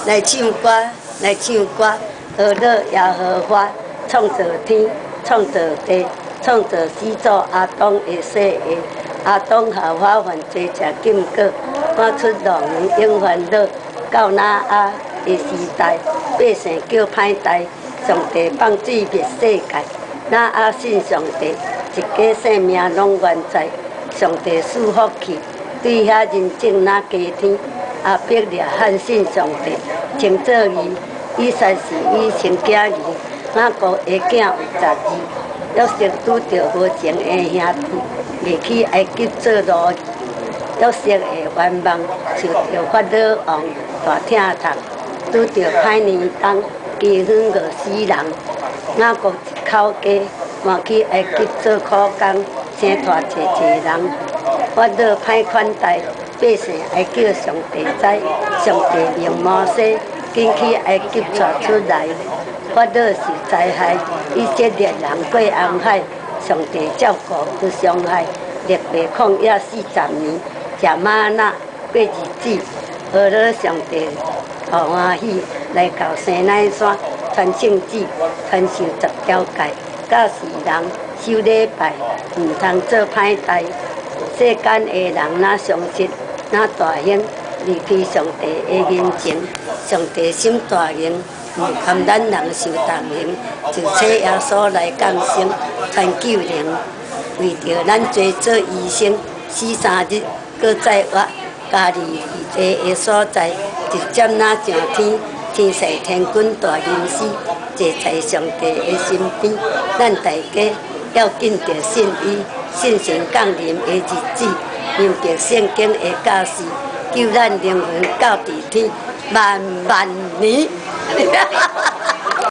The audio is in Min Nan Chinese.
來唱歌，來唱歌，呵樂耶和華創造天，創造地，創造始祖亞當的世下。亞當夏娃犯罪食禁果，趕出樂園永煩惱。到挪亞的時代，百姓叫歹代，上帝放水滅世界。挪亞信上帝，一家性命攏原在。上帝賜福氣，對遐人種若加添。亞伯拉罕信上帝，稱做義，以撒是伊生囝兒。雅各的囝有12。約瑟拄著無情的兄弟，賣去埃及做奴兒。約瑟的願望受著法老王大疼痛，拄著歹年冬，饑荒餓死人。雅各一口家搬去埃及做苦工，生帶濟濟人。法老歹款待，百姓哀叫上帝知，上帝命摩西緊去埃及帶出來。法老受災害，以色列人過紅海，上帝照顧無傷害，流白曠野40年，食嗎哪過日子。呵咾上帝予歡喜，來到西奈山傳聖旨，傳授十條誡，教示人守禮拜，毋通做歹代。世間的人若相信，若大興，離開上帝的恩情，上帝心大硬，毋甘咱人受重刑，就差耶穌來降生，傳救靈，為著咱罪做犧牲，死3日，閣再活，加利利地的所在，直接若上天，天使天軍大吟詩，坐在上帝的身邊，咱大家要緊著信伊，信神降臨的日子，明白聖經的教示，救咱靈魂到佇天，萬萬年。